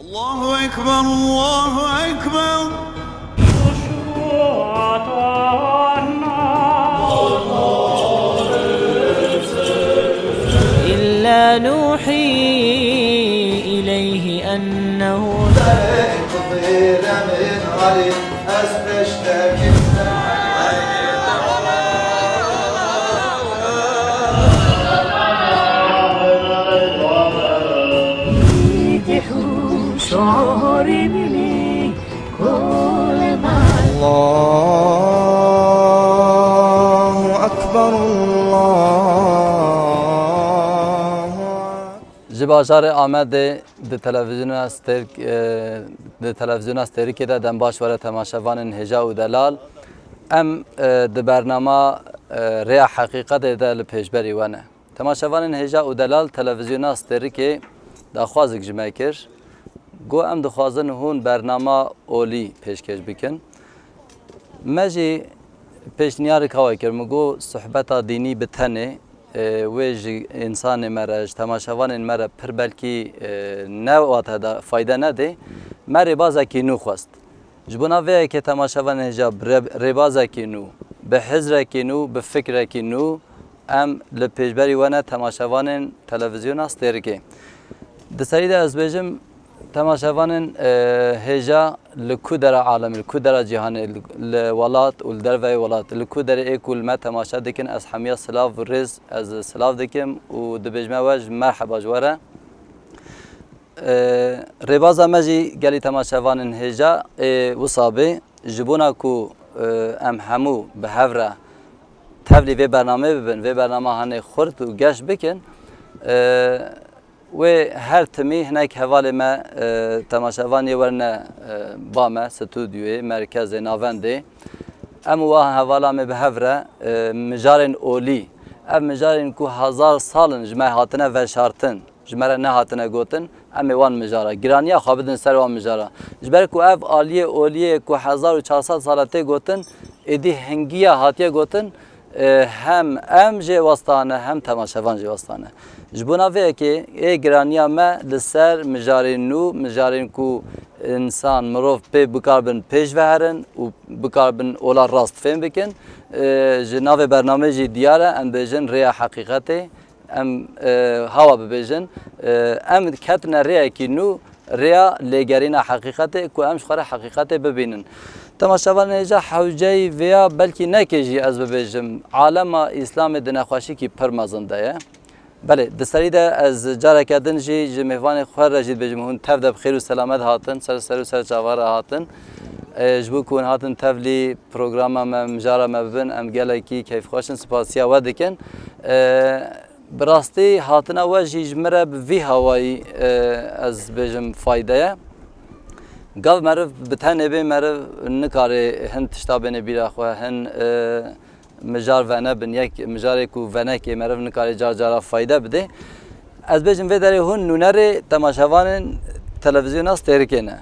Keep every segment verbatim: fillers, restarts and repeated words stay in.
الله أكبر، الله أكبر. إلا نوحي إليه أنه Allahu Ekber, Allahu Ekber. Ji bajarê Amedê di televizyona Stêrk, e, di televizyona Stêrikê de dem baş were temaşevanên hêja û delal. Em, e, di bernama, e, Rêya Heqîqetê de li pêşberî we ne. Temaşevanên hêja û delal, televizyona Stêrikê daxwazek ji me kir. Got, em dixwazin hûn bernama olî pêşkêş bikin. Me jî pêşniyarek hawa kir. Min got, sohbeta dînî bi tenê, e, wê ji însanê me re, ji temaşevanên me re pir belkî, e, ne wate da fayde nedê. Me rêbazekî nû xwest. Ji bona vê yekê temaşevanên hêja bi rê-, rêbazekî nû, bi hizrekî nû, bi fikrekî nû, em li pêşberî we ne temaşevanên televizyona Stêrikê. Di serî de ez bêjim, temaşevanên, e, hêja li ku dera alemê, li ku dera cîhanê, li, li welat û li derveyê welat, li ku derê ê ku li me temaşe dikin, ez hemiya silav û rêz ez silav dikim û dibêjime we ji merheba ji we re. E, rêbaza me jî gelî temaşevanên hêja ê wisa bê, ji bona ku, e, em hemû bi hev re tevlî vê bernameyê bibin, vê bernama hanê xurt û geş bikin, e, wê her timî hinek hevalê me, e, temaşevan yê werine, e, ba me, stûdyoyê, merkezê, navendê. Em û wan hevala me bi hev re, e, mijarên olî, ev mijarên ku hezar sal in ji me hatine veşartin, ji me re nehatine gotin, em ê wan mijara, giraniya xwe bidin ser wan mijara. Ji ber ku ev aliyê oliyê ku hezar û çar sed sal e tê gotin, êdî hingiya hatiye gotin, e, hem em jê westa ne, hem temaşevan jê westa ne. Ji bona vê yekê ê giraniya me li ser mijarên nû, mijarên ku însan, mirov pê bikaribin pêş ve herin û bikaribin ola rast fêm bikin. E, ji navê bernameyê jî diyar e, em bêjin Rêya Heqîqetê. Em, e, hawa bibêjin, e, em ketine rêyekî nû, rêya lêgerîna heqîqetê, ku em ji xwe re heqîqetê bibînin. Temaşevanên hêja, hewceyî vêya belkî nekê jî ez bibêjim, alema Îslamê di nexweşîkî pir mezin de ye. Belê, di serî de ez careke din jî ji mêvanê xwe re jî dibêjim, hûn tev de bi xêr û selamet hatin, ser ser û ser çava re hatin. E, ji bo ku hûn hatin tevlî programa me, mijara me bibin, em gelekî keyfxweş in, spasiya we dikin. E, bi rastî hatina we jî ji min re bi vî hawayî, e, ez bêjim fayde ye. Gav meriv bi tenê bê, meriv nikare hin tişta bêne bîra xwe, hin, e, mijar venebin, yek mijarê ku venekê meriv nikare car cara fayde bidê. Ez bêjim vê derê hûn nûnerê temaşevanên televizyona Stêrikê ne.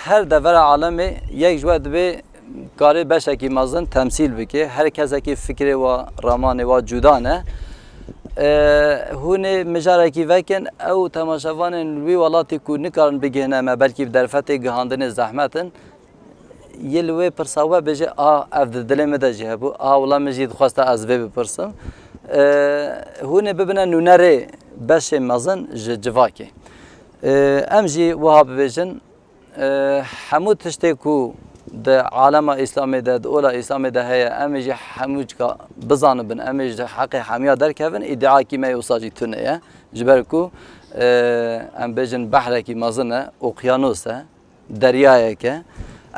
Her devera alemê yek ji we dibê karê beşekî mezin temsîl bike. Her kesekî fikrê wa, ramanê wa cuda ne. E, hûn ê mijarekî vekin, ew temaşevanên wî welatî ku nikarin bigihine me, belkî bi derfetê gihandinê zehmet in, yê li wê pirsa we bêje, a, ev di dilê min de jî hebû, a, wila min jî dixwesta ez vê bipirsim. E, hûn ê bibine nûnerê beşê mezin ji civakê. E, em jî wiha bibêjin, e, hemû tiştê ku di alema Îslamê de, di ola Îslamê de heye, em ê jî hemû cika bizanibin, em ê ji heqê hemiya derkevin, îdiakî me yê wisa jî tune ye. Ji ber ku, e, em bêjin behrekî mezin e, okyanos e, deryayek e.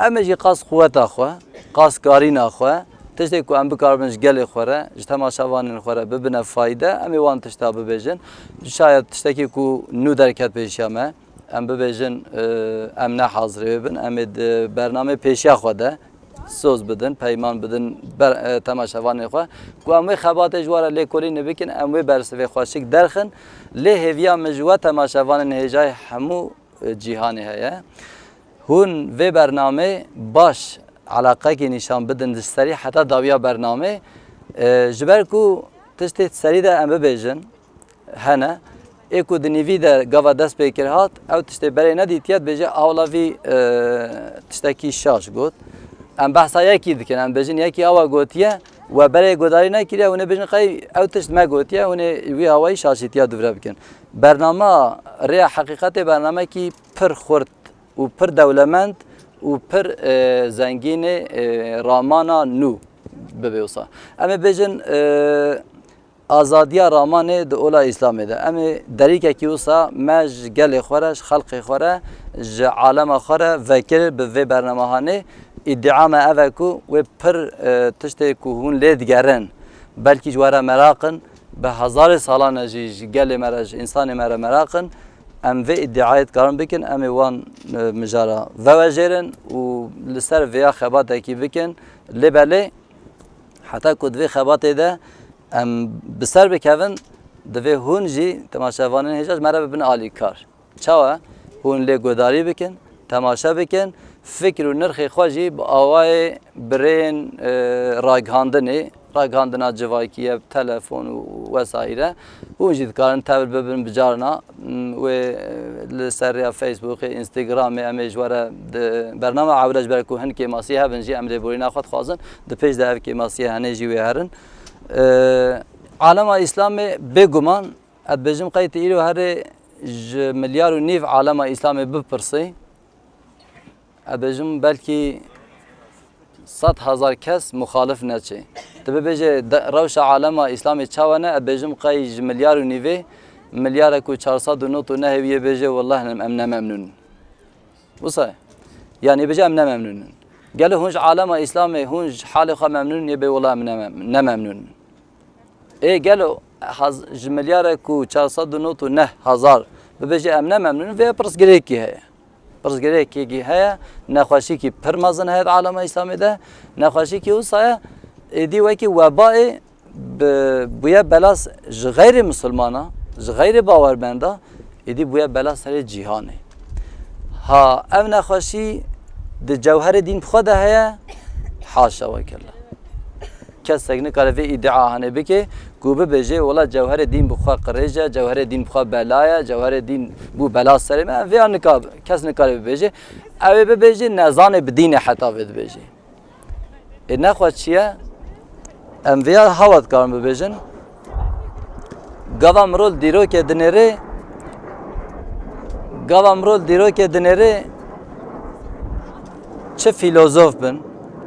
Em ê jî qas quweta xwe, qas karîna xwe, tiştê ku em bikaribin ji gelê xwe re, ji temaşevanên xwe re bibine fayde, em ê wan tişta bibêjin. Şayet tiştekî ku nû derket pêşiya me, em bibêjin, e, em ne hazirê wê bin, em ê di bernameyê pêşiya xwe de soz bidin, peyman bidin ber-, e, temaşevanên xwe, ku em wê xebatê ji we re lêkolînê bikin, em wê bersivê xweşik derxin. Lê hêviya min ji we temaşevanên hêjayê hemû, e, cîhanê heye. Hûn vê bernameyê baş eleqekî nîşan bidin di serî heta dawiya bernameyê. E, ji ber ku tiştê serî de em bibêjin, hene. Ê ku di nîvî de gava dest pê kir hat, ew tiştê berê nedîtiye, dibêje, "Awla vî, e, tiştekî şaş got." Em behsa yekî dikin, em bêjin, "Yekî awa gotiye, we berê guhdarî nekiriye, hûn ê bêjin, qey ew tişt me gotiye, hûn ê wî awayî şaşîtiya dûvre bikin." Bernama, rêya heqîqetê bernamekî pir xurt û pir dewlemend û pir, e, zengînê, e, ramana nû bibe wisa. Em ê bêjin, e, azadiya ramanê di ola Îslamê de. Em ê derîkekî wisa me ji gelê xwe re, ji xelqê xwe re, ji alema xwe re vekir bi vê bernamehanê. Îdia me ev e ku wê pir, e, tiştê ku hûn lê digerin, belkî ji we re meraq in, bi hezarê salan e jî ji gelê me re, ji însanê me re meraq in, em vê îdiayê dikarin bikin, em ê wan, e, mijara vewejêrin û li ser vêya xebatekî bikin. Lê belê, heta ku di vê xebatê de em bi ser bikevin, divê hûn jî, temaşevanên hêja, ji me re bibin alîkar. Çawa? Hûn lê guhdarî bikin, temaşe bikin, fikr û nirxê xwe jî bi awayê birên, e, ragihandinê, ragihandina civakî ye, telefon û wesaîre, hûn jî dikarin tevir bibin bi carna, m, wê, e, li ser rêya Facebookê, Instagramê, em ê ji we re di bernama ewre ji ber ku hin kêmasî hebin jî em lêborîna xwe dixwazin, di pêş de ev kêmasiyê henê jî wê herin. E, alema Îslamê bêguman, ez dibêjim qey tu îro herê ji milyar û nîv alema Îslamê bipirsî, ez dibêjim belkî sed hezar kes muxalif neçê. Tu bibêje de, rewşa alema Îslamê çawa ne, ez dibêjim qey ji milyar û nîvê milyarek û çar sed û nod û nehê wî yê bêje, "Wellah em, em ne memnûn in." Wisa ye. Yanî bêje, "Em ne memnûn in." Gelo hûn ji alema Îslamê, hûn ji halê xwe memnûn in, yê bê, "Wellah em ne mem-, ne memnûn in." Ê gelo hez-, ji milyarek û çar sed û nod û neh hezar bibêje, "Em ne memnûn in", vê pirsgirêkî heye. Pirsgirêkekî heye, nexweşîkî pir mezin heye di alema Îslamê de. Nexweşîkî wisa ye, êdî wekî webayê bi, bûye belas ji xeyrê misilmana, ji xeyrê bawermenda, êdî bûye belas serê cîhanê. Ha ev nexweşî di cewherê dîn bi xwe de heye? Haşa we kella. Kesek nikare vê îdia hanê bike ku bibêje, "Wela cewherê dîn bi xwe qirêj e, cewherê dîn bi xwe bela ye, cewherê dîn bû bela serê me." Vêya nika kes nikare bibêje. Ew ê bibêje, nezanê bi dînê heta vê dibêje. Ê nexwe çi ye? Em vêya hawa dikarin bibêjin. Gava mirov dîrokê dinêrê, gava mirov dîrokê dinêrê, çi fîlozof bin,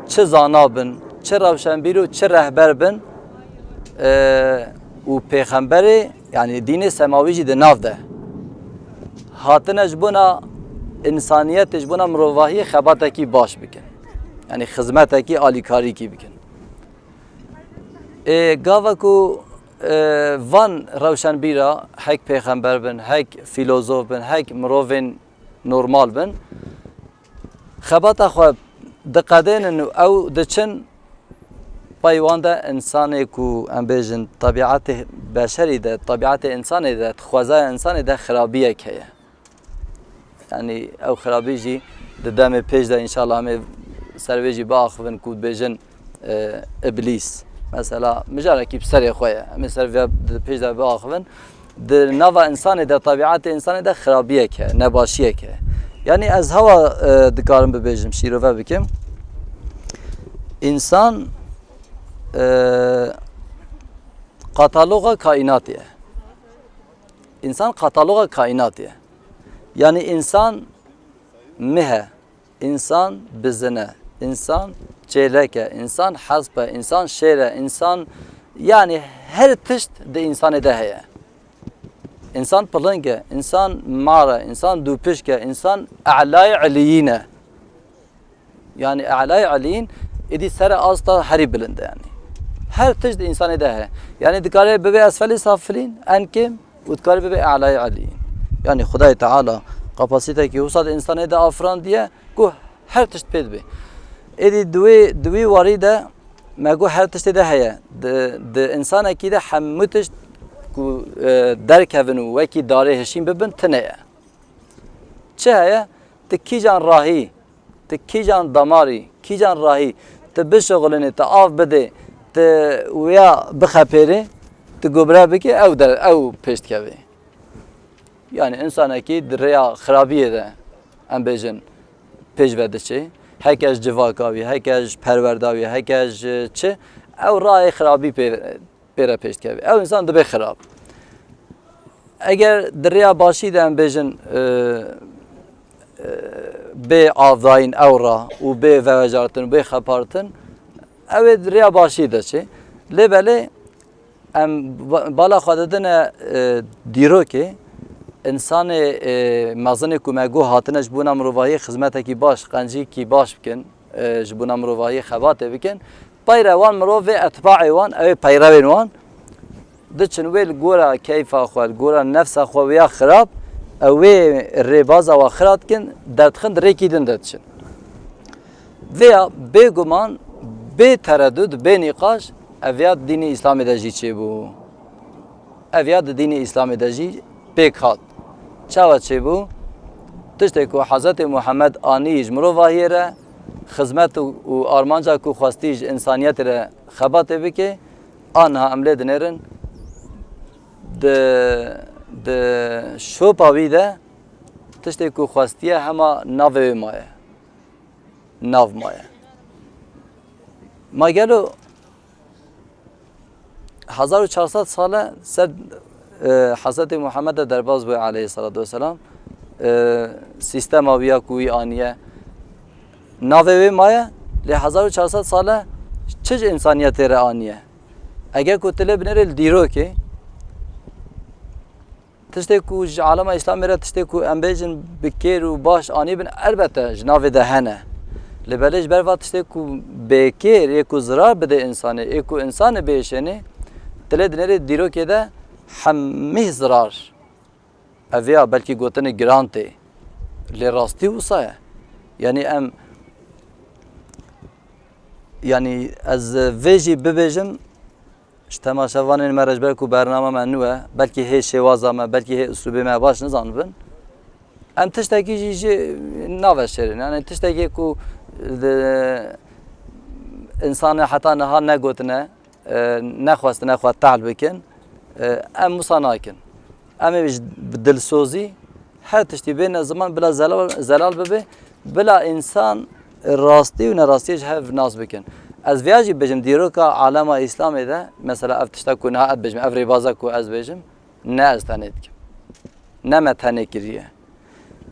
çi zana bin, çi rewşenbîr û çi rehber bin, e, û pêxemberê, yanî dînê semawî jî di nav de hatine ji bona însaniyetê, ji bona mirovahiyê xebatekî baş bikin. Yanî xizmetekî, alîkarîkî bikin. Ê, gava ku, e, van rewşenbîra hek pêxember bin, hek fîlozof bin, hek mirovên normal bin, xebata xwe diqedênin û ew diçin, pey wan de însanê ku em bêjin tebîetê beşerî de, tebîetê însanê de, xwezaya însanê de xirabiyek heye. Yanî ew xirabî jî di demê pêş de înşallah em ê ser vê jî biaxivin ku dibêjin, e, îblîs. Mesela mijarekî bi serê xwe ye. Em ê ser vê di pêş de biaxivin. Di nava însanê de, tebîetê însanê de xirabiyek heye, nebaşiyek heye. Yanî ez hewa, e, dikarim bibêjim, şîrove bikim. Însan, e, kataloga kaînatê ye. Însan kataloga kaînatê ye. Yanî însan mih e, însan bizin e, însan çêlek e, însan hesp e, însan şêr e, însan, yanî her tişt di însanê de heye. Însan piling e, însan mar e, însan dûpişk e, însan e'layê eliyîn e. Yanî e'layê eliyîn êdî sere asta herî bilind e yanî. Her tişt di însanê de heye. Yanî dikare bibe esfelî safilîn, en kêm, û dikare bibe e'layê eliyîn. Yanî Xwedayê Teala kapasîtekî wisa di însanê de afirandiye ku her tişt pê dibe. Êdî di wê, di wî warî de me got her tiştê de heye. Di, di însanekî de hemû tişt ku, e, derkevin û wekî darê hişîn bibin tune ye. Çi heye? Tu kîjan rahî, tu kîjan damarî, kîjan rahî, tu bişuxulinî, tu av bidê, tu wiya bixepêrê, tu gobire bikî, ew de, ew pêş dikevê. Yani insanekî di rêya xirabiyê de, em bêjin, pêş ve diçe. Heke ji civaka wî, heke ji perwerda wî, heke ji çi, ew rayê xirabî pê, pê re pêş dikeve. Ew insan dibe xirab. Eger di rêya başî de, em bêjin, e, e, bê avdayîn ew ra û bê vewejartin û bê xepartin, ew ê di rêya başî de çê. Lê belê em ba-, bala xwe didine, e, dîrokê, insanê, e, mezinê ku me got hatine ji bona mirovahiyê xizmetekî baş, qencîkî baş bikin, e, ji bona mirovahiyê xebatê bikin. Peyre wan mirov vê etbaê wan, ew ê peyrewên wan diçin wê li gora keyfa xwe, li gora nefsa xwe wê ya xirab, ew wê rêbaza wa xira dikin, derdixin di rêkî din de diçin. Vêya bêguman, bê teredud, bê nîqaş, ev ya di dînê Îslamê de jî çêbû. Ev ya di dînê Îslamê de jî pêk hat. Çawa çêbû? Tiştê ku Hezretê Muhammed anî ji mirovahiyê re, xizmet û, û armanca ku xwestî ji însaniyetê re xebatê bike, aniha em lê dinêrin, di, di şopa wî de tiştê ku xwestiye hema navê wê maye. Nav maye. Ma gelo hezar û çar sed sale ser, e, Hezretê Muhammed de derbas bûye aleyhissalatu vesselam, e, sîstema wî ya ku wî aniye, navê wê maye, lê hezar û çar sed sale çi ji însaniyetê re aniye? Eger ku tu lê binêrê li dîrokê, tiştê ku ji alema Îslamê re, tiştê ku em bêjin bi kêr û baş anîbin, elbete ji navê de hene. Lê belê ji ber va tiştê ku bêkêr, ê ku zirar bide însanê, ê ku însanê bêşênê, tu lê dinêrê dîrokê de hemî zirar. Ev ya belkî gotinê giran tê. Lê rastî wisa ye. Yanî em, yanî ez vê jî bibêjim, ji temaşevanên me re, ji ber ku bernama me nû ye, belkî hê şêwaza me, belkî hê uslûbê me baş nizanibin. Em tiştekî jî jî naveşêrin. Yani tiştekî ku di, însanê heta niha negotine, e, nexwestine xwe tehl bikin, e, em wisa nakin. Em ê ji, bi dilsozî her tiştî bêne ziman bila zelal, zelal bibe, bila însan rastî û nerastiyê ji hev nas bikin. Ez viya jî bêjim, dîroka alema Îslamê de, mesela ev tişta ku niha ez bêjim, ev rêbaza ku ez bêjim, ne ez tenê dikim. Ne me tenê kiriye.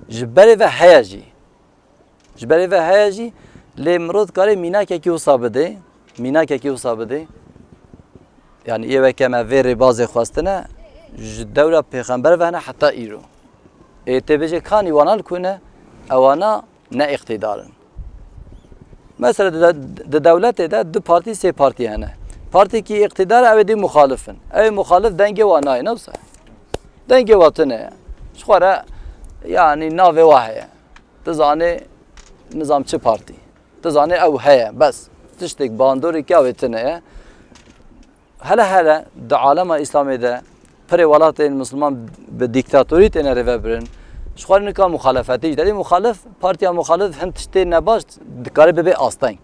Ji berê ve heye jî. Ji berê ve heye jî, lê mirov dikare mînakekî wisa bidê, mînakekî wisa bidê. Yani ê weke me vê rêbazê xwestine, ji dewra pêxember ve hene heta îro. Ê tê bêjê kanî wana li ku ne, ewana ne îqtîdar in. Mesela di, di dewletê de du partî, sê partî hene. Partîkî îqtîdar e, ew ê dî muxalif in. Ew ê muxalif dengê wa nayê, ne wisa? Dengê wa tune ye. Ji xwe re, yani navê wa heye. Tu zanê nizam çi partî. Tu zanê ew heye, bes. Tiştek bandorê ke ew ê tune ye. Hele hele di alema Îslamê de pirê welatên Misliman bi dîktatorî têne rêvebirin. Ji xwe re nika muxalefetî jî. Derê muxalif, partiya muxalif hin tiştê nebaş dikare bibe asteng.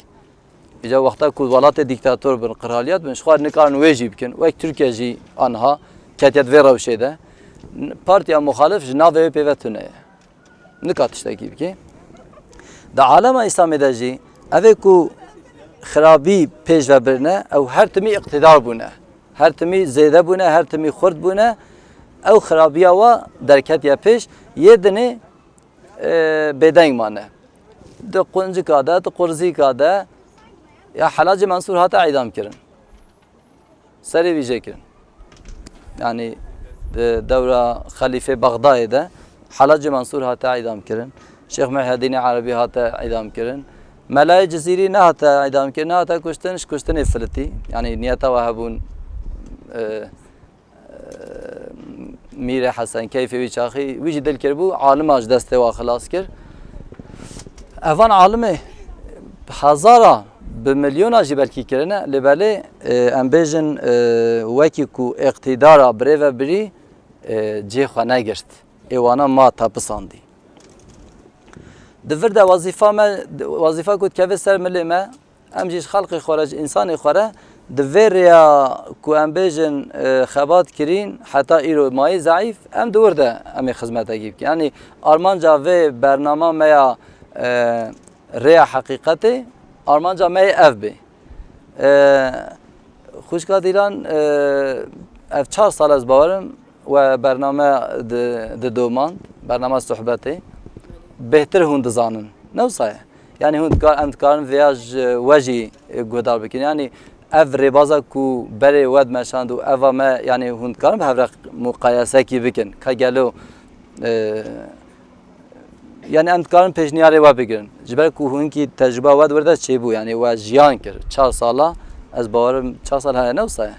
Îca wexta ku welatê dîktator bin, qiraliyet bin, ji xwe re nikarin wê jî bikin. Wek Tirkiye jî aniha ketiye di vê rewşê de. Partiya muxalif ji navê wê pê ve tune ye. Nika tiştekî bike. Di alema Îslamê de jî ev ê ku xirabî pêş ve birine, ew her timî îqtîdar bûne. Her timî zêde bûne, her timî xurt bûne. Ew xirabiya wa derketiye pêş, yê dinê, e, bêdeng mane. Di Quncika de, di Qurzîka de, ya Helacê Mensûr hate îdam kirin. Serê wî jê kirin. Yanî di dewra Xelîfê Bexdayê de Helacê Mensûr hate îdam kirin. Şêx Muhyiddînê Erebî hate îdam kirin. Melayê Cizîrî nehate îdam kirin, nehate kuştin, ji kuştinê filitî. Yanî niyeta we hebûn, e, e, Mîrê Hesen, keyfê wî çaxî, wî jî dil kiribû, alima ji destê wa xilas kir. Evan alimê hezara, bi milyona jî belkî kirine, lê belê, e, em bêjin, e, wekî ku îqtîdara birêve birî, e, cihê xwe negirt. Ê wana ma tepisandî. Di vir de wezîfa me, wezîfa ku dikeve ser milê me, em jî ji xelqê xwe re, ji însanê xwe re Di vê rêya ku em bêjin, e, xebat kirîn, heta îro mayî zeîf, em di wir de em ê xizmetekî bikin. Yanî armanca vê bernama me ya, e, rêya heqîqetê, armanca me yê ev bê. E, Xwişka Dîlan, e, ev çar sal ez bawerim we bername di, di domand, bername sohbetê. Bêhtir hûn dizanin. Ne wisa ye? Yanî hûn dikar, em dikarin vêya ji we jî, e, guhdar bikin. Yanî ev rêbaza ku berê we dimeşand û eva me, yanî hûn dikarin bi hev re muqayesekî bikin. Ka gelo, e, Yanî em dikarin pêşniyarê we bigirin. Ji ber ku hûnkî tecrûba we di wir de çêbû, yanî we jiyan kir. Çar sala, ez bawerim çar sal hene ne wisa ye.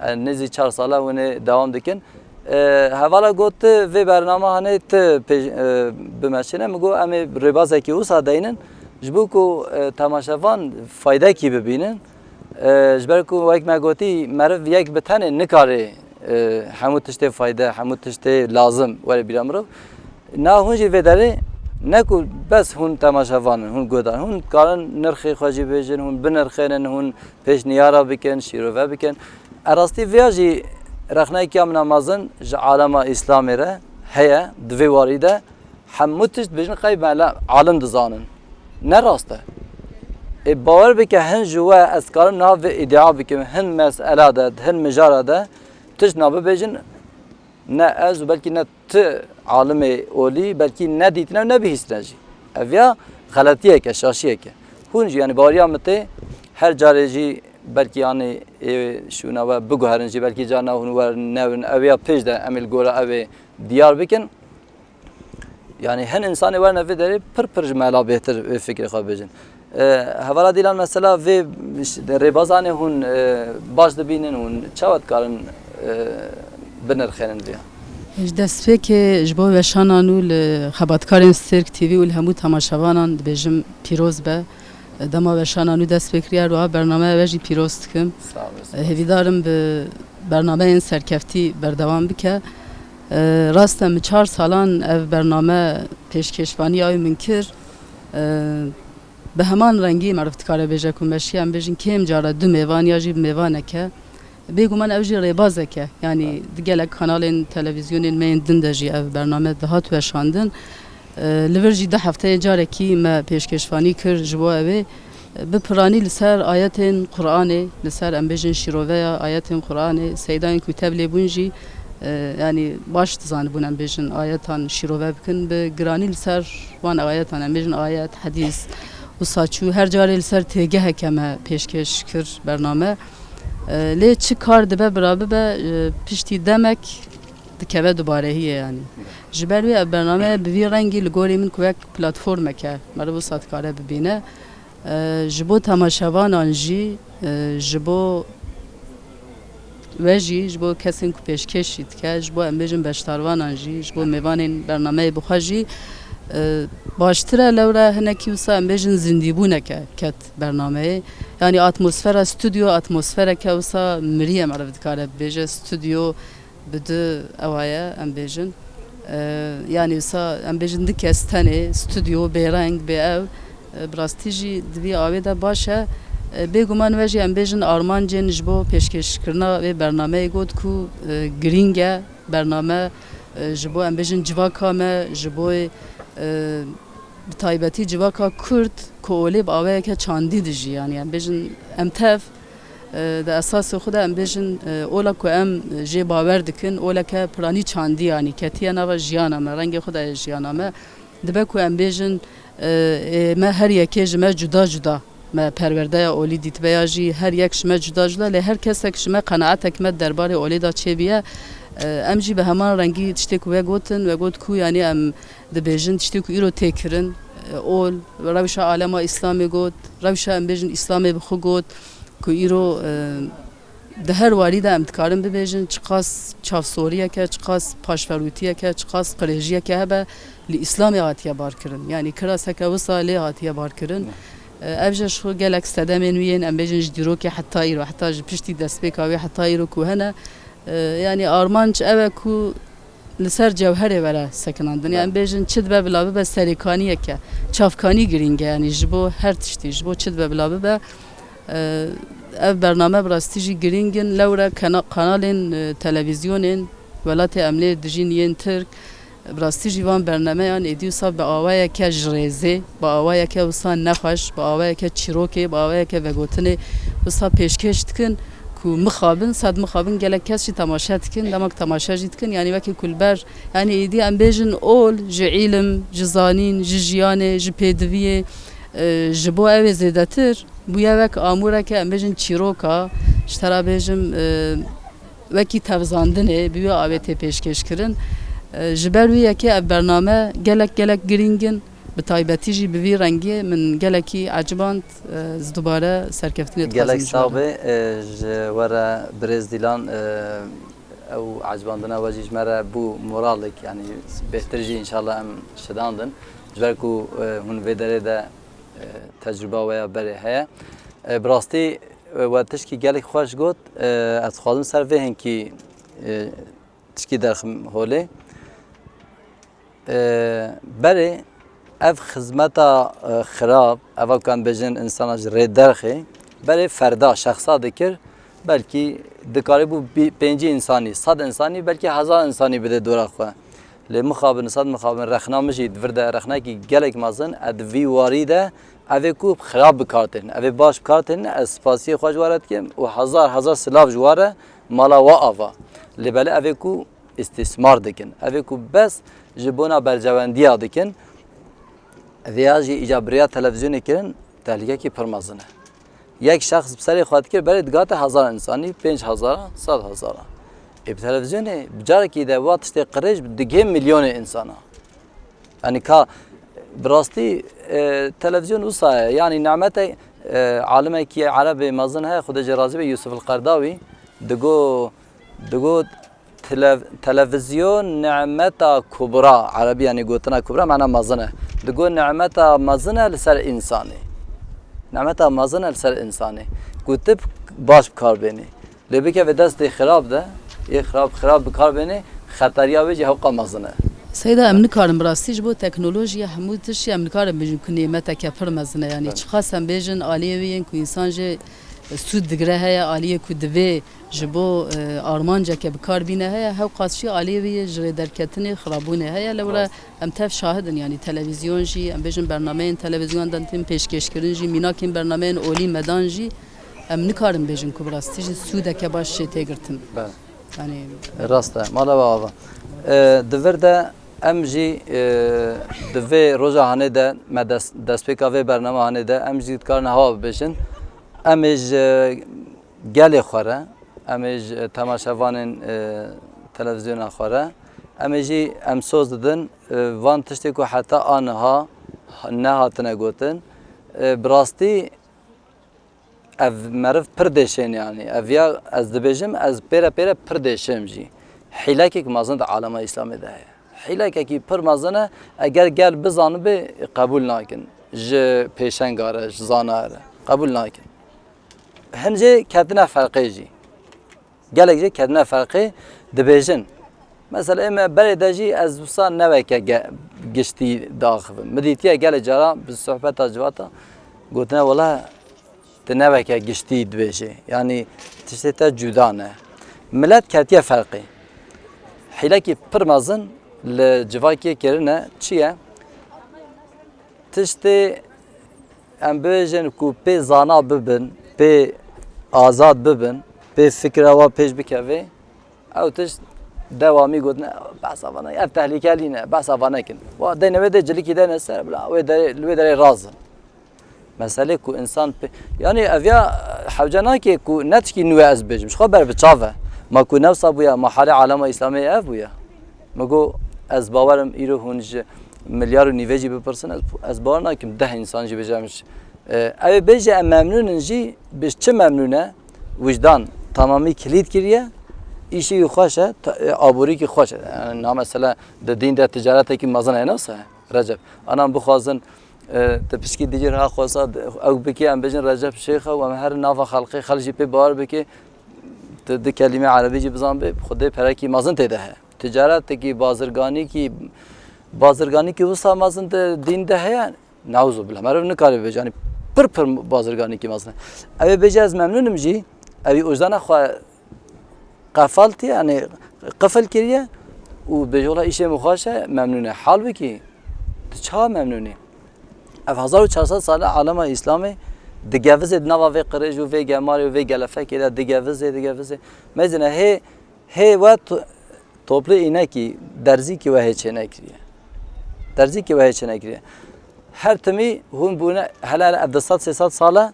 E, nêzî çar sala hûn ê dewam dikin. E, hevala got, tu vê bernama hanê tu pêş-, e, bimeşîne. Min got, em ê rêbazekî wisa deynin. Ji bo ku, e, temaşevan faydekî bibînin. E, ji ber ku wek me gotî, meriv yek bi tenê nikare, e, hemû tiştê fayde, hemû tiştê lazim were bîra mirov. Na hûn jî vê derê ne ku bes hûn temaşevan in, hûn guhdar, hûn dikarin nirxê xwe jî bêjin, hûn binirxênin, hûn pêşniyara bikin, şîrove bikin. E, rastî viya jî rexnekiya min a mezin ji alema Îslamê re heye, di vê warî de hemû tişt dibêjin qey me le alim dizanin. Ne rast e. Ê, bawer bike, hin ji we ez karim niha vê îdia bikim, hin mesela de, hin mijara de tişt na bibêjin, ne ez û belkî ne tu alimê olî, belkî nedîtine û nebihîstine jî. Ev ya xeletiyek e, şaşiyek e. Hûn jî, yanî baweriya min tê, her carê jî belkî, yanî, ê şûna we biguherin jî, belkî carna hûn werin, newin, ew ya pêş de em ê li gora ew ê diyar bikin. Yanî hin însanê werne vê derê pir pir ji me la bêhtir vê fikrê xwe bêjin. E, hevala Dîlan, mesela vê ş-, rêbazanê hûn, e, baş dibînin, hûn çawa dikarin, e, binirxênin viya? Ji destpêkê ji bo weşana nû li xebatkarên Sêrk T V û li hemû temaşevanan dibêjim pîroz be. Dema weşana nû dest pê kiriye, her wiha bernameya we jî pîroz dikim. Sağ olasın. Hêvîdarim bi bernameyên serkeftî berdewam bike. E, rast e, min çar salan ev bername pêşkêşvaniya wê min kir. E, bi heman rengî meriv dikare bêje ku meşiye, em bêjin kêm cara du mêvan ya jî bi mêvaneke. Bêguman ew jî rêbazek e. Yanî di gelek kanalên televîzyonên me yên din de jî ev bername dihat weşandin. E, li vir jî du hefteyê carekî me pêşkêşvanî kir ji bo ew ê, e, bi piranî li ser ayetên Quranê, li ser, em bêjin, şîroveya ayetên Quranê, seydayên ku tev lê bûn jî, e, yanî baş dizanibûn, em bêjin, ayetan şîrove bikin, bi giranî li ser wan ayetan, em bêjin, ayet, hedîs, wisa çû, her carê li ser têgeheke me pêşkêş kir bername. E, lê çi kar dibe bira bibe, e, piştî demek dikeve dubarehiyê yanî. Ji ber wê ev bername bi vî rengî li gorî min ku wek platformeke meriv wisa dikare bibîne. E, ji bo temaşevanan jî, e, ji bo we jî, ji bo kesên ku pêşkêş jî dike, ji bo, em bêjin, beşdarvanan jî, ji bo mêvanên bernameyê bi xwe jî, e, baştir e. Lewre hinekî wisa, em bêjin, zindîbûneke ket bernameyê. Yanî atmosfera stûdyo atmosfereke wisa mirî ye, meriv dikare bibêje. Stûdyo bi du ewa ye, em bêjin. E, yanî wisa, em bêjin, du kes tenê, stûdyo bêreng, bê ew. E, bi rastî jî di vî awê de baş e. E, bêguman we jî, em bêjin, armancên ji bo pêşkêşkirina vê bernameyê got ku, e, girîng e bername, e, ji bo, em bêjin, civaka me, ji bo, e, bi taybetî civaka Kurd ku olê bi aweyeke çandî dijî, yanî, em bêjin, em tev, e, di esasê xwe de, em bêjin, e, ola ku em jê bawer dikin, oleke piranî çandî, yanî, ketiye nava jiyana me, rengê xwe daye jiyana me. Dibe ku em bêjin, e, ê me her yekê ji me cuda cuda me perwerdeya olî dîtibe ya jî her yek ji me cuda cuda, lê her kesek ji me qenaetek me derbarê olê de çêbiye. E, em jî bi heman rengî tiştê ku we gotin, we got ku, yanî, em dibêjin tiştê ku îro tê kirin, e, ol, rewşa alema Îslamê got, rewşa, em bêjin, Îslamê bi xwe got, ku îro, e, di her warî de em dikarin bibêjin çiqas çavsoriyeke, çiqas paşverûtiyeke, çiqas qirêjiyeke hebe li Îslamê hatiye barkirin. Yanî kiraseke wisa lê hatiye barkirin. E, ev jî ji xwe gelek sedemên wî yên, em bêjin, ji dîrokê heta îro, heta ji piştî destpêka wê heta îro ku hene. E, yanî armanc ew e ku li ser cewherê were sekinandin. Yanî em bêjin çi dibe bila bibe serêkaniyeke, çavkanî girîng e, yanî ji bo her tiştî, ji bo çi dibe bila bibe. E, Ev bername bi rastî jî girîng in, lewre kena-, kanalên, e, televîzyonên welatê em lê dijîn yên Tirk, bi rastî jî van bernameyan êdî wisa bi awayeke ji rêzê, bi awayeke wisa nexweş, bi awayeke çîrokê, bi awayeke vegotinê wisa pêşkêş dikin ku mixabin, sed mixabin gelek kes jî temaşe dikin, dema ku temaşe jî dikin, yanî wekî ku li ber, yanî êdî em bêjin ol ji îlim, ji zanîn, ji jiyanê, ji pêdiviyê, e, ji bo ew ê zêdetir bûye wek amûreke, em bêjin çîroka, ji te re bêjim, e, wekî tevzandinê bi wî avê tê pêşkêşkirin. E, ji ber wî yekê ev bername gelek gelek girîng in. Bi taybetî jî bi vî rengî min gelekî eciband. E, ez dubare serkeftinê dixwazim. Gelek ji we sax re. Bê, e, ji we re birêz Dîlan, e, ew ecibandina we jî ji me re bû moralek, yanî bêhtir jî înşallah em şidandin. Ji ber ku, e, hûn vê derê de, e, tecrûba we ya berê heye. E, bi rastî, e, we tişkî gelek xweş got. E, ez dixwazim ser vê hinkî, e, tişkî derxim holê. E, berê ev xizmeta, e, xirab, eva ku em bêjin insana ji rê derxê, berê ferda, şexsa dikir, belkî dikarîbû bî-, pêncî insanî, sed insanî, belkî hezar insanî bide dora xwe. Lê mixabin, sed mixabin, rexna min jî di vir de rexnekî gelek mezin, e, di vî warî de ev ê ku xirab bi kar têne, ev ê baş bi kar têne, ez spasiyê xwe ji we re dikim û hezar hezar silav ji we re mala we ava. Lê belê ev ê ku îstîsmar dikin, ev ê ku bes ji bona berjewendiya dikin, vêya jî îca bi rêya televîzyonê kirin, tehlîkekî pir mezin e. Yek şexs bi serê xwe dikir, berê digate hezar insanî, pênc hezar, sed hezar. Ê bi televîzyonê bi carekî de wa tiştê qirêj digihê milyonê insana. Yanî ka bi rastî, e, televîzyon wisa ye. Yanî nemete, e, alimekî erebê mezin heye, Xwedê jê razî be, Yusuf el-Qerdawî, digo, digo, Tele-, televîzyon nimeta kubra, erebî yanî gotina kubra mana mezin e. Digo nimeta mezin e li ser însanê. Nimeta mezin e li ser însanê. Ku tu baş bi kar bênî. Lê bikeve destê xirab de, yê xirab, xirab bi kar bênî, xeteriya wê jî hewqa mezin e. Seyda, em nikarin bi rastî ji bo teknolojiya hemû tiştî em nikarin bêjin ku nêmeteke pir mezin e. Yanî Evet. çiqas em bêjin aliyê wê yên ku însan jê sûd digire heye, aliyê ku divê ji bo, e, armanceke bi kar bîne heye, hewqas jî aliyê wê yê ji rêderketinê, xirabûnê heye. Lewre Rast. em tev şahid in, yanî televîzyon jî, em bêjin bernameyên televîzyon de tên pêşkêşkirin jî, mînakên bernameyên olî me dan jî, em nikarin bêjin ku bi rastî jî sûdeke baş jê tê girtin. Bele. Yanî Rast e, mala we ava. E, di vir de em jî, e, di vê roja hanê de, me des-, destpêka vê bername hanê de, em jî dikarin hewa bibêjin. Em ê ji gelê xwe re, em ê ji temaşevanên, e, televîzyona xwe re, em ê jî em soz didin, e, van tiştê ku heta aniha nehatine gotin. E, bi rastî ev meriv pir dêşên, yanî ev ya ez dibêjim, ez pêre pêre pir dêşêm jî. Hîlekek mezin di alema Îslamê de heye. Hîlekekî pir mezin e, eger gel bizanibe qebûl nakin. Ji pêşenga re, ji zana re qebûl nakin. Hin jê ketine ferqê jî. Gelek jê ketine ferqê dibêjin. Mesela ê me berê de jî ez wisa neweke ge-, giştî diaxivim. Min dîtiye gelek cara bi sohbeta civata gotine wela tu neweke giştî dibêjê. Yanî tiştê te cuda ne. Milet ketiye ferqê. Hîlekî pir mezin li civakê kirine çi ye? Tiştê em bibêjin ku pê zana bibin, pê azad bibin, pê fikra wa pêş bikeve, ew tişt dewamî gotine, behsa vana, ev tehlikelî ne, behsa vana nekin. Wa deyne wê dê cilikî deyne ser, bila wê derê, li wê derê razin. Meselê ku însan pê, yanî ev ya hewce nake ku ne tişkî nû ye ez bêjim, ji xwe ber bi çav e. Ma ku newsa bûye, ma halê alema Îslamê ev bûye. Min got, ez bawer im îro hûn ji milyar û nîvê jî bipirsin, ez, ez bawer nakim deh însan jî bêje em ji, e, ew ê bêje em memnûn in jî, bi çi memnûn e? Wijdan tamamî kilît kiriye, îşê wî xweş e, ta-, e, aborîkî xweş e. Yani, na mesela di dîn de ticaretekî mezin heye, ne wisa ye, Recep? Ana em bixwazin, e, tu pişkî digir ha xwesa, ew bikê, em bêjin Recep Şêx e û em her nava xelqê, xelk jî pê bawer bike, tu di kelîme erebî jî bizan bê, Xwedê perekî mezin tê de heye. Ticaretekî, bazirganîkî, bazirganîkî wisa mezin di dîn de heye? Neuzubila. Meriv nikare bêje, yanî Pir pir bazirganîkî mezin e. Ew ê bêje ez memnûn im jî, ew ê ojdana xwe qefaltiye, yanî qifil kiriye û bêje wela îşê min xweş e, memnûn e. Halbikî tu çawa memnûn î? Ev hezar û çar sed sal e alema Îslamê digevizê di nava vê qirêj û vê gemarê û vê gelefekê de digevizê, digevizê. Mezin e hê, hê we to-, toplu înekî, derzîkî we hê çênekiriye. Derzîkî we hê çênekiriye. Her timî hûn bûne, hele hele ev du sed sê sed sal e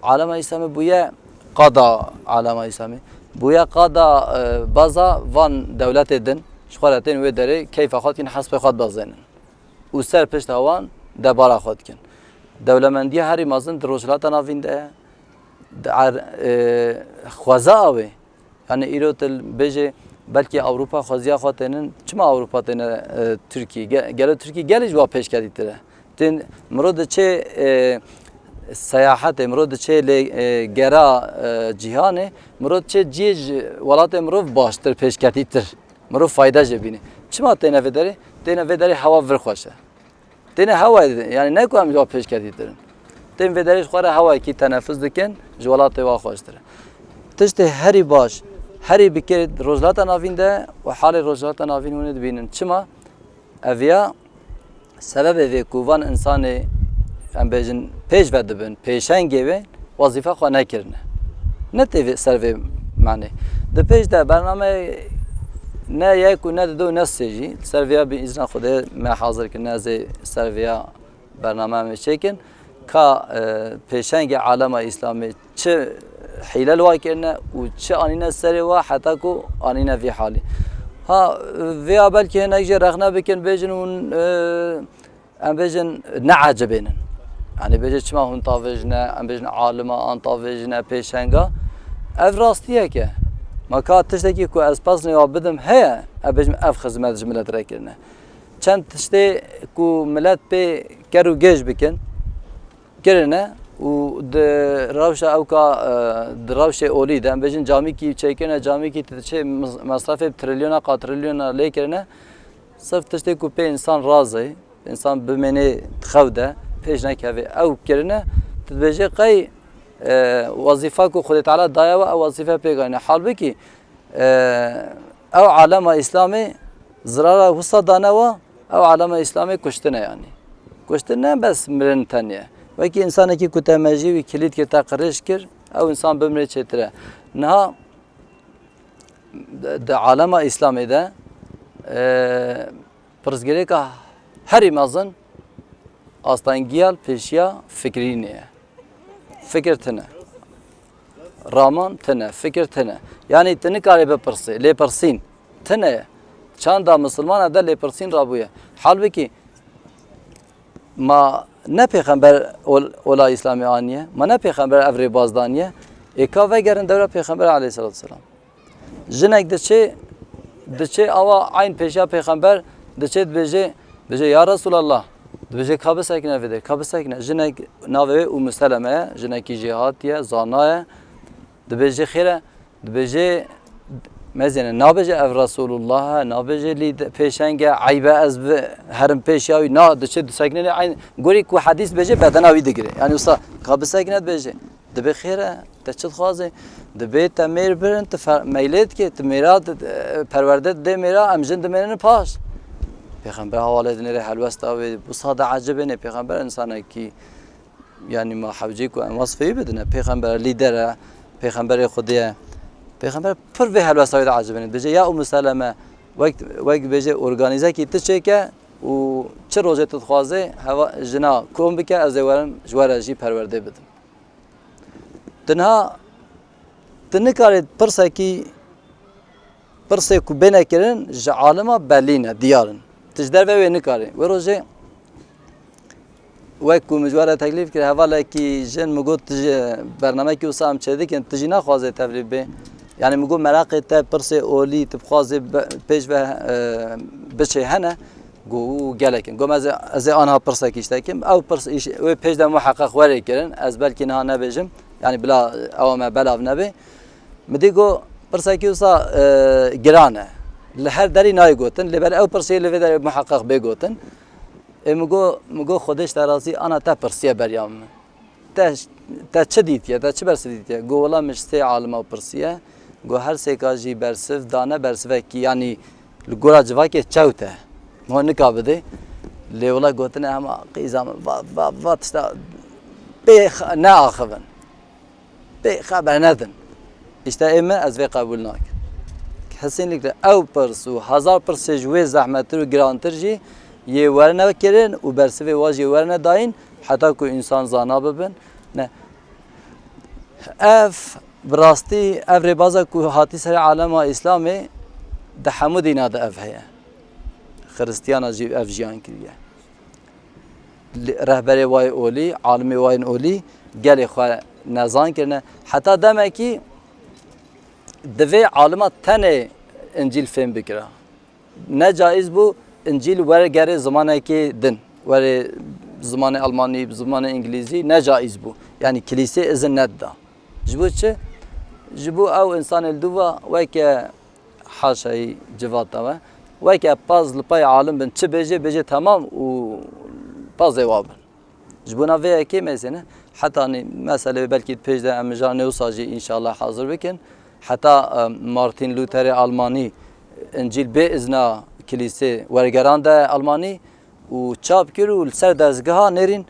alema Îslamê bûye qada alema Îslamê. Bûye qada, e, baza van dewletê din. Ji xwe re tên wê derê keyfa xwe dikin, hespê xwe dibezênin. Û ser pişta wan debara xwe dikin. Dewlemendiya herî mezin di Rojhilata Navîn de ye. Di er-, e, xweza ew ê. Yanî îro tu bêjê belkî Ewropa xweziya xwe tênin. Çima Ewropa têne, e, Tirkî? Ge-, gelo Tirkî gelê ji wa pêşketîtir e? Tên mirov diçê, e, seyahetê, mirov diçê lê, e, gera, e, cîhanê, mirov diçê cihê ji welatê mirov baştir, pêşketîtir. Mirov fayda jê bîne. Çima têne vê derê? Têne vê derê hewa vir xweş e. Têne hewayê didin. Yanî ne ku em ji wa pêşketîtir in. Tên vê derê ji xwe re hewayekî tenefus dikin, ji welatê wa xweştir e. Tiştê herî baş, herî bi kêr di Rojhilata Navîn de û halê Rojhilata Navîn hûn ê dibînin. Çima? Ev ya sebebê vê ku van însanê, em bêjin, pêş ve dibin, pêşengê wê, wezîfa xwe nekirine. Ne tê vê, ser vê manê. Di pêş de bername ne yek û ne dido ne sê jî, li ser vêya bi îzna Xwedê me hazir kirine, ez ê ser vêya bername em ê çêkin. Ka, e, pêşengê alema Îslamê çi hîle li wa kirine û çi anîne serê wa heta ku anîne vî halî. Ha, vêya belkî hinek jê rexne bikin, bêjin hûn, e, em bêjin, neecibênin. Yanî bêje çima hûn tavêjine, em bêjin alima an tavêjine pêşenga. Ev rastiyek e. Ma ka tiştekî ku ez pesnê wa bidim heye, em bêjin ev xizmet ji milet re kirine. Çend tiştê ku milet pê ker û gêj bikin, kirine û di rewşa ewka, e, di rewşê olî de, em bêjin camîkî çêkirine, camîkî tu diçê mes-, mesrefê bi trilyona, qatrilyona lê kirine. Sirf tiştê ku pê însan razê, însan bimênê di xew de, pêş nekevê ew kirine, tu dibêjê qey, e, wezîfa ku Xwedê Teala daye we, ew wezîfe pê gayne. Halbikî, e, ew alema Îslamê zirara wisa dane we, ew alema Îslamê kuştin e yanî. Kuştin ne bes mirin tenê ye. Wekî însanekî ku te mejî wî kilît kir, te qirêj kir, ew însan bimrê çêtir e. Niha di, di alema Îslamê de, e, pirsgirêka herî mezin astengiya li pêşiya fikirînê ye. Fikir tune. Raman tune, fikir tune. Yanî tu nikarê bipirsê, lêpirsîn tune ye. Çanda misilmana de lêpirsîn rabûye. Halbikî ma ne pêxember ol-, ola Îslamê aniye, ma ne pêxember ev rêbaz daniye, ê ka vegerin dewra pêxember aleyhisselatu vesselam. Jinek diçê, diçê awa eyn pêşiya pêxember, diçê dibêjê, dibêjê, "Ya Resulallah." Dibêjê, "Ka bisekine vê derê, ka bisekine." Jinek navê wê Ummu Seleme ye, jinekî jêhatî ye, zana ye. Dibêjê, "Xêr e?" Dibêjê, mezêne, nabêje, "Ev Resulullah e", nabêje, "Lî de-, pêşeng e, eyb e ez bi herim pêşiya wî." Na, diçê disekine lê eyn, gorî ku hedîs bêje, bedena wî digire. Yanî wisa, "Ka bisekine", dibêje. Dibê xêr e, te çi dixwazê? Dibê te mêr birin, tu fe-, meylê dikê, tu mêra di-, e, perwerde didê mêra, em jin dimênin paş. Pêxember hawalê dinêrê helwesta wê, bu sade ecibêne, pêxember însanekî, yanî ma hewcî ku em wesfê wî bidine, pêxember lîder e, pêxemberê Xwedê ye. Pêxember pir vê helwesta wê de ecibêne. Dibêje, ya Ummu Seleme, wek, wek dibêje organîzekî tu çêke û çi rojê tu dixwazê, heva jina kom bike, ez ê werim ji we re jî perwerdê bidim. Tu niha, tu nikarî pirsekî, pirsê ku bêne kirin ji alima belî ne, diyar in. Tu ji derve wê nikarî. Wê rojê wek ku min ji we re teklîf kir, hevalekî jin min got, tu ji bernamekî wisa em çêdikin, tu jî naxwazê tevlî bê. Yanî min got, meraqê te pirsê olî, tu bixwazê be-, pêş ve, e, biçê hene. Got, û gelek in. Got, ez ê, ez ê anha pirsekî ji te kim. Ew pirs îş-, wê pêş de muheqeq werê kirin. Ez belkî niha nebêjim. Yanî bila ewa me belav nebe. Min dî got, pirsekî wisa, e, giran e. Li her derî nayê gotin. Lê ber ew pirsê li vê derê muheqeq bê gotin. Ê min got, min got, Xwedê ji te razî, ana te pirsiye beriya min. Te, te çi dîtiye, te çi bersiv dîtiye? Got, wela min ji sê alima pirsiye. Got, her sêka jî bersiv dane, bersivekî, yanî li gora civakê çewt e. Ho nika bidê. Lê wela gotine hema qîza min, va, va, va tişta pê xe-, neaxivin. Pê xeber nedin. Îşte ê min ez vê qebûl nakim. Kesinlikle ew pirs û hezar pirsê ji wê zehmettir û girantir jî yê werine kirin û bersivê wa jî werine dayîn heta ku însan zana bibin. Ne. Ev, bi rastî, ev rêbaza ku hatî serê alema Îslamê di hemû dîna de ev heye. Xiristiyana jî ev jiyan kiriye. Li-, rehberê wa yê olî, alimê wa yên olî gelê xwe nezan kirine. Heta demekî divê alima tenê Încîl fêm bikira. Ne caiz bû Încîl were gerê zimanekê din, were zimanê Almanî, zimanê Îngilîzî, ne caiz bû. Yanî kilîsê izin nedida. Ji bo çi? Ji bo ew însanê li dû ve weke haşayî civata we, weke paz li pay alim bin, çi bêje, bêje temam û pazê wa bin. Ji bona vê yekê mêzêne, heta nî meselê belkî di pêş de em mijarê wisa jî înşallah hazir bikin. Heta, e, Martin Lutherê Almanî Încîl bê izna kilîsê wergerande Almanî û çap kir û li ser dezgeha nêrîn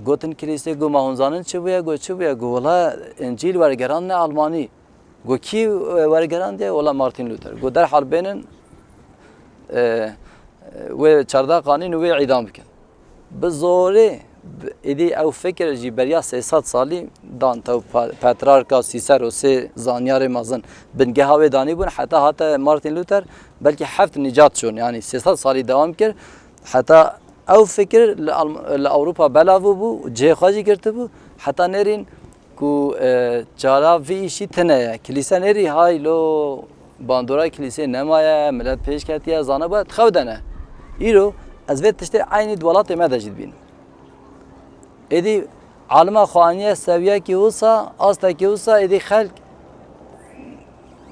gotin kilîsê, got, ma hûn zanin çi bûye? Got, çi bûye? Got, wela Încîl wergerandine Almanî. Got, kî, e, wergerandiye? Wela Martin Luther. Got, derhal bênin, e, e, wê çarda qanîn û wê îdam bikin. Bi zorê, bi, êdî ew fikir jî beriya sê sed salî dan tew pa-, Petrarka Cicero, sê zanyarê mezin bingeha wê danîbûn, heta hate Martin Luther belkî heft nîcat çûn, yanî sê sed salî dewam kir. Heta ew fikir li Alm-, li Ewropa belav bû, cihê xwe jî girtibû, heta nêrîn ku, e, çara vî îşî tine ye. Kilîse nêrî hay lo bandora kilîsê nemaye, milet pêş ketiye, zana bûye, di xew de ne. Îro ez vê tiştê eynî di welatê me de jî dibînim. Êdî alima xwe aniye sewiyekî wisa, astekî wisa, êdî xelk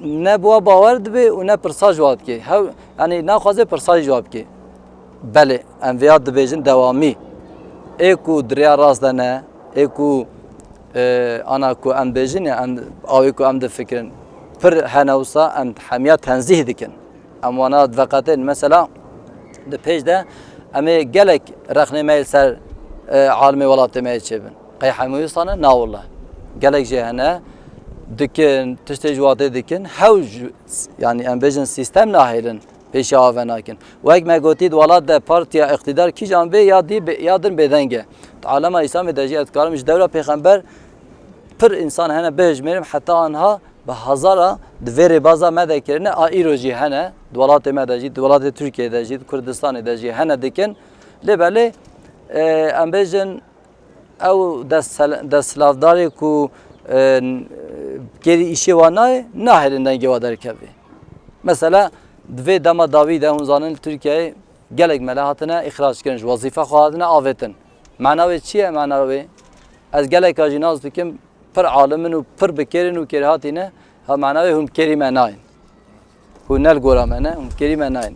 ne bi wa bawer dibe û ne pirsa ji wa dike. Hew, yanî naxwaze pirsa jî ji wa bike. Belê, em vêya dibêjin dewamî. Ê ku di rêya rast de ne, ê ku, e, ana ku em dibêjin ya, em, awê ku em difikirin, pir hene wisa em hemiya tenzîh dikin. Em wana veqetên, mesela, di pêş de em ê gelek rexnê me yê ser, e, alimê welatê me yê çêbin. Qey hemû wisa ne? Na wele. Gelek jê hene, dikin, tiştê ji watê dikin, hew ji, yanî em bêjin sîstem nahêlin, pêşiya ave nakin. Wek me gotî, di welat de partiya îqtîdar kîjan bê ya dî bê, ya din bêdeng e. Di alema Îslamê de jî ez dikarim ji dewra pêxember pir însan hene bihejmêrim, heta anha bi hezara di vê rêbaza me de kirine, a îro jî hene, di welatê me de jî, di welatê Tirkiyeyê de jî, di Kurdistanê de jî hene dikin. Lê belê, e, em bêjin, ew dest-, desthilatdarê ku, e, kêrî îşê wan nayê, nahêlin dengê wa derkeve. Mesela, di vê dema dawî de hûn zanin li Tirkiyeyê gelek mele hatine îxrac kirin, ji wezîfe xwe hatine avêtin. Mena wê çi ye? Mena wê, ez geleka jî nas dikim, pir alim in û pir bi kêr in û kêrhatî ne, ha mena wê hûn bi kêrî me nayên. Hûn ne li gora me ne, hûn bi kêrî me nayên.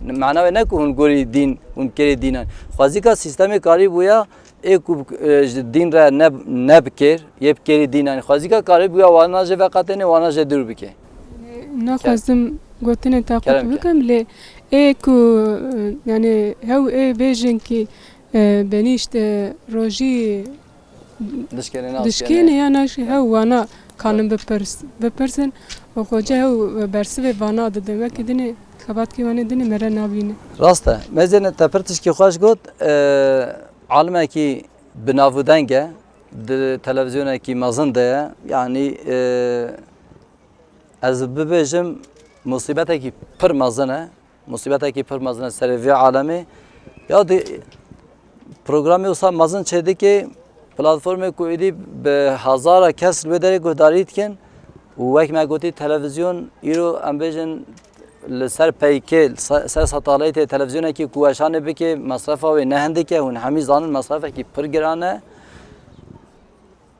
Mena wê ne ku hûn gorî dîn, hûn bi kêrî dîn nayên. Xwezîka sîstemê karî bûya, ê ku, e, ji dîn re ne, ne bi kêr, yê bi kêrî dîn nayên. Xwezîka karî bûya wana jê veqetêne, wana jê dûr bike. Naxwazim gotinê te qut bikim, lê ê ku, e, yani hew ê bêjin ki, e, benîşt, e, rojî Dişkêne, naşkêne. Dişkêne ya naşkê hew wana kanin bipirs-, bipirsin. Û xoce hew bersivê vana dide. Wekî dinê xebatkî wanê dinê mere nabîne. Rast e. Mêzêne te pir tişkî xweş got. E, alimekî bi nav û deng e. Di televizyonekî mezin de ye. Yanî, e, ez bibêjim, musîbetekî pir mezin e. Musîbetekî pir mezin e serê vê alemê. Ya di programê wisa mezin çêdike, platformê ku êdî bi hezara kes li wê derê guhdarî dikin û wek me gotî televîzyon îro em bêjin li ser peykê, li se-, ser satelaytê televîzyonekî ku weşanê bike, mesrefa wê ne hindik e, hûn hemî zanin mesrefekî pir giran e.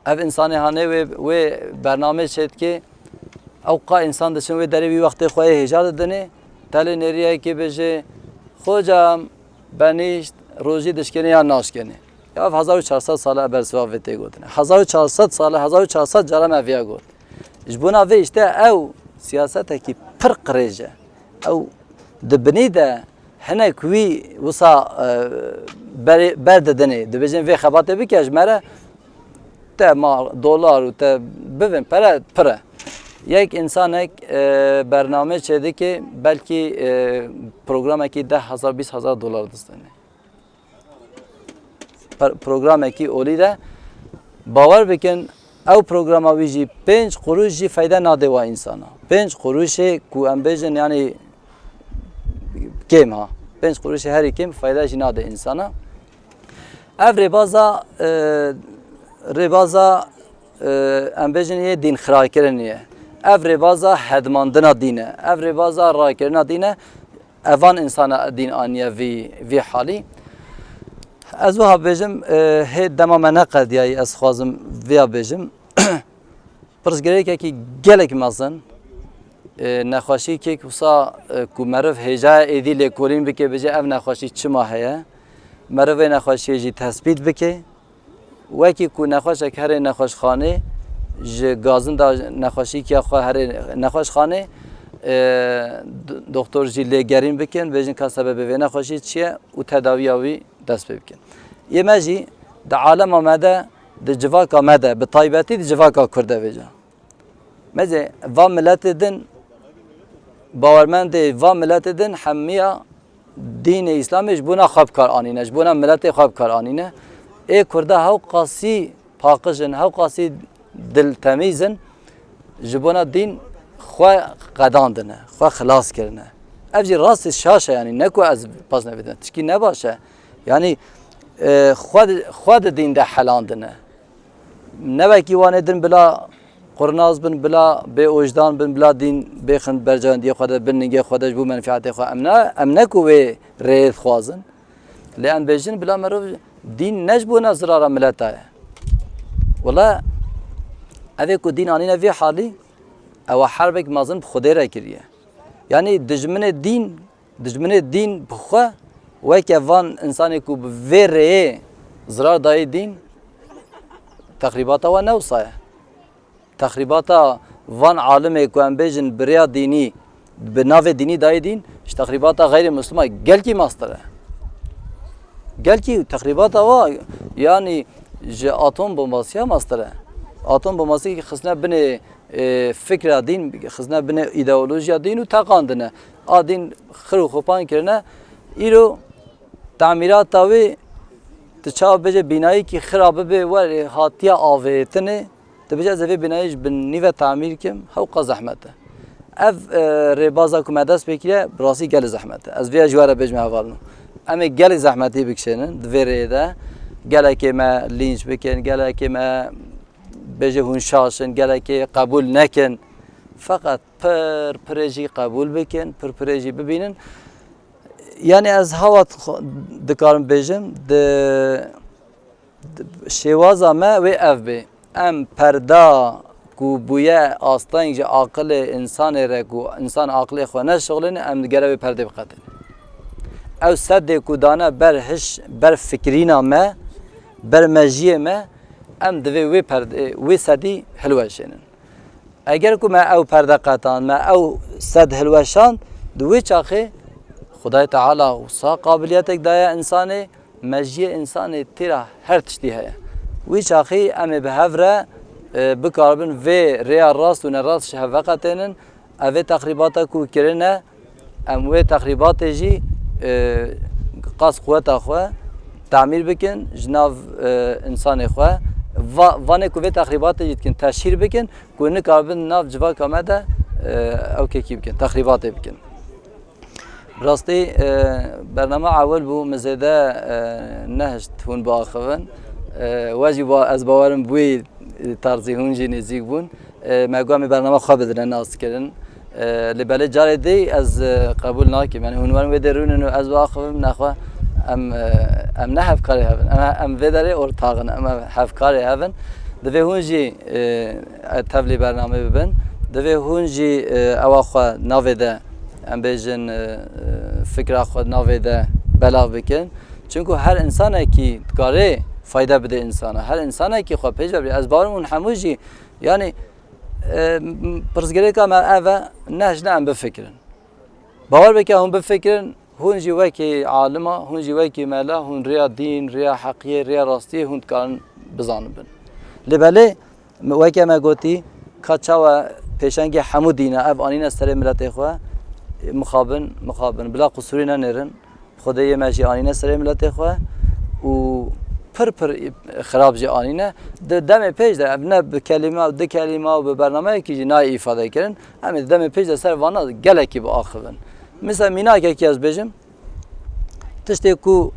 Ev însanê hanê wê, wê bernameyê çêdikê, ew qa însan diçin wê derê wî wextê xwe yê hêja didinê, telê nêrîyekê bêjê, Xoca, benîşt, rojî dişkêne ya naşkêne. Ya ev hezar û çar sed sale bersiva vê tê gotin. Hezar û çar sed sale, hezar û çar sed cara me viya got. Ji bona vê işte ew siyasetekî pir qirêj e. Ew di binî de hinek wî wisa, e, berê-, ber didinê. Dibêjin vê xebatê bike ji me re te mal, dolar û te bivin pere pir e. Yek insanek, e, bername çêdike belkî, e, programekî deh hezar, bîst hezar dolar distêne. Per-, programekî olî de bawer bikin, ew programa wî jî pênc quruş jî feyde nade wa însana. Pênc quruşê ku em bêjin, yanî kêm ha. Pênc quruşê herî kêm feyde jî nade însana. Ev rêbaza, e, rêbaza, e, em bêjin yê dînxirakirinê ye. Ev rêbaza hedmandina dîn e. Ev rêbaza rakirina dîn e. Evan însana dîn aniye vî, vî halî. Ez wiha bêjim, e, hê dema me neqediyayî, ez xwazim viya bêjim. Pirsgirêkekî gelek mezin, e, nexweşîkek wisa, e, ku meriv hêjaya êdî lêkolîn bike, bêje ev nexweşî çima heye, meriv vê nexweşiyê jî tespît bike. Wekî ku nexweşek here nexweşxanê, ji gazinda nexweşîkiya xwe here nexweşxanê, e, d-, doktor jî lêgerîn bikin, bêjin ka sebebê vê nexweşî çi ye û tedawiya wî dest pê bikin. Yê me jî di alema me de, di civaka me de, bi taybetî di civaka Kurd de vêca. Mezê va miletê din, bawermendê va miletê din hemiya dînê Îslamê ji bona xwe bi kar anîne, ji bona miletê xwe bi kar anîne. Ê Kurda hewqasî paqij in, hewqasî diltemîz in, ji bona dîn xwe qedandine, xwe xilas kirine. Ev jî rastî şaş e, yanî ne ku ez pasnevê dime, tişkî ne baş e. Yanî, e, xwe di, xwe di dîn de helandine. Ne wekî wanê din bila qurnaz bin, bila bê ojdan bin, bila dîn bêxin bercewendiyê xwe de, bin ningê xwe de ji bo menfiatê xwe. Em ne, em ne ku wê rêyê dixwazin. Lê em bêjin bila merov dîn ne ji bona zirara mileta ye. Wela evê ku dîn anîne vî halî, ewa herbek mezin bi Xwedê re kiriye. Yanî dijminê dîn, dijminê dîn bi xwe weke van însanê ku bi vê rêyê zirar dayê dîn, texrîbata we ne wisa ye. Texrîbata van alimê ku em bêjin bi rêya dînî, bi navê dînî dayê dîn, ji texrîbata xeyrê mislima gelkî mastir e. Gelkî texrîbata wa, yanî ji atom bombasîya mastir e. Atom bombasî xistine binê, e, fikra dîn, xistine binê îdeolojiya dîn û teqandine. A dîn xir û xopan kirine. Îro tamîrata wê, tu çawa bêje bînayîkî xira bibe, werê hatiye avêtinê, tu bêje ez ê vê bînayê ji bin nî ve tamîr kim, hewqa zehmet e. Ev, e, rêbaza ku me dest pê kiriye, bi rastî gelê zehmet e. Ez vê ji we re bêjim hevalno. Em ê gelek zehmetî bikişênin di vê rêyê de. Gelekê me lînç bikin, gelekê me bêje hûn şaş in, gelekê qebûl nekin. Feqet pir pirê jî qebûl bikin, pir pirê jî bibînin. Yanî ez hewa dixwe-, dikarim bêjim, di, di, şêwaza me wê ev bê. Em perda ku bûye asteng ji aqilê însanê re ku însan aqilê xwe neşixulêne, em digere wê perdê biqetînin. Ew sedê ku dane ber hiş, ber fikirîna me, ber mejiyê me, em divê wê perdê, wê sedî hilweşênin. Eger ku me ew perde qetand, me ew sed hilweşand, di wê çaxê Xwedayê Teala wisa qabiliyetek daye însanê, mejiyê însanê têra her tiştî heye. Wî çaxî em ê bi hev re, e, bikaribin vê rêya rast û nerast ji hev veqetênin, ev ê texrîbata ku kirine, em wê texrîbatê jî, e, qas quweta xwe tamîr bikin ji nav, e, însanê xwe. Va-, vanê ku vê texrîbatê jî dikin teşhîr bikin ku nikaribin nav civaka me de, e, ew kekî bikin, texrîbatê bikin. Rastî, e, bernama ewil bû, min zêde, e, nehişt hûn biaxivin. E, we jî ba-, ez bawerim bi wî tarzî hûn jî nêzîk bûn. E, me got em ê bernama xwe bidine naskirin. E, lê belê carê dî ez, e, qebûl nakim. Yanî hûn werin wê dê rûnin û ez biaxivim, nexwe em, e, em ne hevkarê hev in. Em, em vê derê ortax in, em hevkarê hev in. Divê hûn jî, e, tevlî bernamê bibin. Divê hûn jî, e, ewa xwe navê de, em bêjin, e, e, fikra xwe navê de belav bikin. Çunku her însanekî dikarê fayda bide însana. Her însanekî xwe pêş ve bî. Ez bawerim hûn hemû jî, yanî, e, m-, pirsgirêka me ev e, nehişne em bifikirin. Bawer bike hûn bifikirin, hûn jî wekî alima, hûn jî wekî mela, hûn rêya dîn, rêya heqiyê, rêya rastiyê hûn dikarin bizanibin. Lê belê, weke me gotî, ka çawa pêşengê hemû dîna ev anîne serê miletê xwe, mixabin, mixabin, bila qusûrî nenêrin, Xwedê yê me jî anîne serê miletê xwe û pir pir xirab jî anîne. Di demê pêş de ev ne bi kelîme û du kelîme û bi bernameyekî jî nayê îfade kirin. Em ê di demê pêş de ser vana gelekî biaxivin. Misal mînakekî ez bêjim, tiştê ku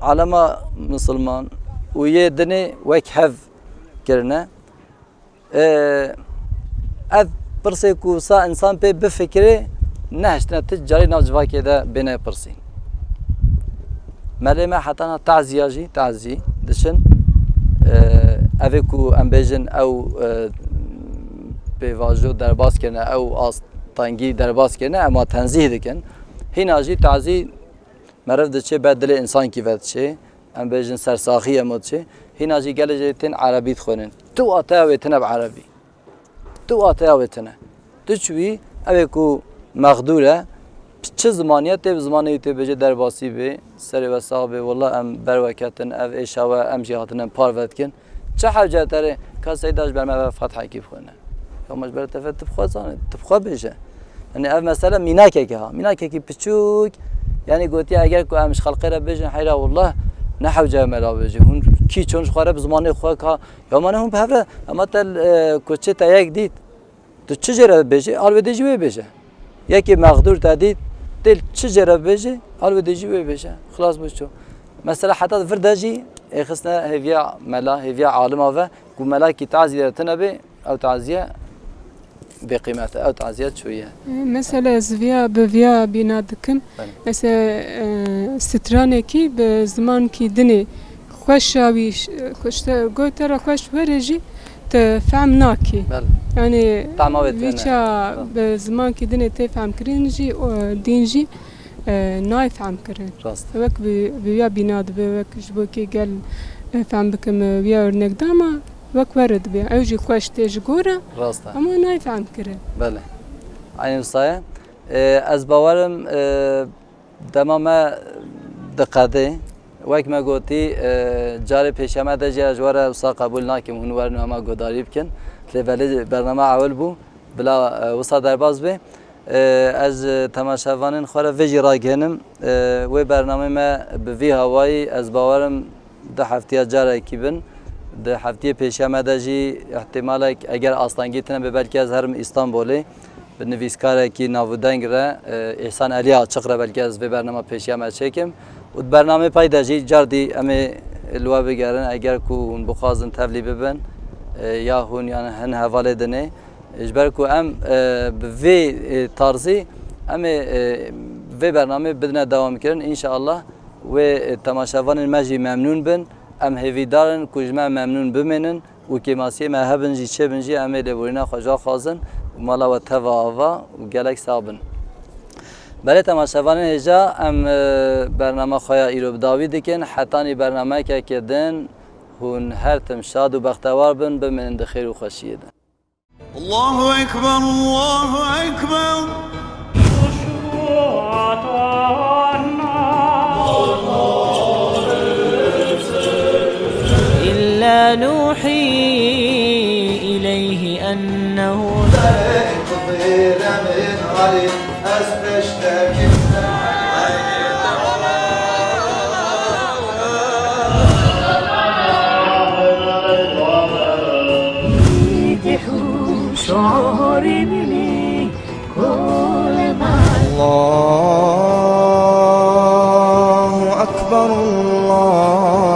alema misilman û yê dinê wek hev kirine, Ee, ev pirsê ku wisa însan pê bifikirê, nehiştine tu carî nav civakê de bêne pirsîn. Melê me heta niha taziya jî, tazî diçin. Ee, evê ku em bêjin ew, e, pêvajo derbas kirine, ew astengî derbas kirine, em wan tenzîh dikin. Hîna jî tazî meriv diçê ber dilê însankî ve diçê. Em bêjin sersaxî em diçê. Hîna jî gelê jê tên erebî dixwînin. Tu wateya wê tine bi erebî. Tu wateya wê tine. Tu çûyî, ew ê ku mexdûr e, çi zimanî ye, tê bi zimanê wî tê bêje derbasî bê, serê we sax bê, wela em ber we ketin, ev êşa we, em jî hatine parve dikin. Çi hewce te rê, ka Seyda ji ber me ve Fethekî bixwîne. Ya me ji ber te ve tu bi xwe zanî, tu bi xwe bêje. Yanî ev mesele mînakekê ha, mînakekî piçûk, yanî gotiye eger ku em ji xelqê re bêjin heyra wallah ne hewce me re bêjin. Hûn kî çon ji xwe re bi zimanê xwe ka, ya mane hûn bi hev re, ema te, e, koçê te yek dît, tu çi jê re bêjî, alwê dê jî wê bêje. Yekê mexdûr te dît, tê çi jê re bêjî, alwê dê jî wê bêje. Xilas bû çû. Mesela heta vir de jî ê xistine hêviya mela, hêviya alima ve, ku melakî tazî de tine bê, ew taziye bêqîmet e, ew taziye çûye. Mesela ez viya, bi viya bîna dikim. Belê. Mesela, e, stranekî bi zimankî dinê xweşa wî ş-, xweş te, gote re xweş were jî te fehm nakî. Belê. Yanî Tama wê wî têne. Ça Belê. Bi zimankî dinê tê fehm kirin jî, o, dîn jî, e, nayê fehm kirin. Rast. Wek bi, bi viya bîna dibe, wek ji bo kê gel, e, fehm bikim, e, viya örnek dama. Wek were dibe. Ew jî xweş tê ji gor e. Rast e. Ama nayê fehm kirin. Belê. Eynî wisa ye. E, ez bawerim, e, dema me diqedê. Wek me gotî, e, carê pêşiya me de jî ez ji we re wisa qebûl nakim. Hûn werin û hema guhdarî bikin. Lê belê bername ewil bû. Bila, e, wisa derbas bê. E, ez, e, temaşevanên xwe re vê jî ragihînim. E, wê bernamê me bi vî hawayî ez bawerim du heftiya carekî bin. Di heftiyê pêşiya me de jî ihtimalek eger astengî tine be belkî ez herim Îstanbolê. Bi nivîskarekî navûdeng re, e, Îhsan Elî Açiq re belkî ez vê bernama pêşiya me çêkim. Û di bernamê pey de jî cardî em ê li we bigerin eger ku hûn bixwazin tevlî bibin, e, ya hûn yan hin hevalê dinê. Ji ber ku em, e, bi vê, e, tarzî em ê, e, vê bernamê bidine dewamkirin. Înşeallah wê, e, temaşevanên me jî memnûn bin. Em hêvîdar in ku ji me memnûn bimînin û kêmasiyê me hebin jî çêbin jî em ê lêborîna xwe ji we xwazin û mala we teva ava û gelek sax bin. Belê temaşevanên hêja em, e, bernama xwe ya îro bi dawî dikin. Hetanî bernameyekê din hûn her tim şad û bextewar bin, bimînin di xêr û xweşiyê de. الله أكبر، الله أكبر. إلا نوحي إليه أنه الله أكبر، الله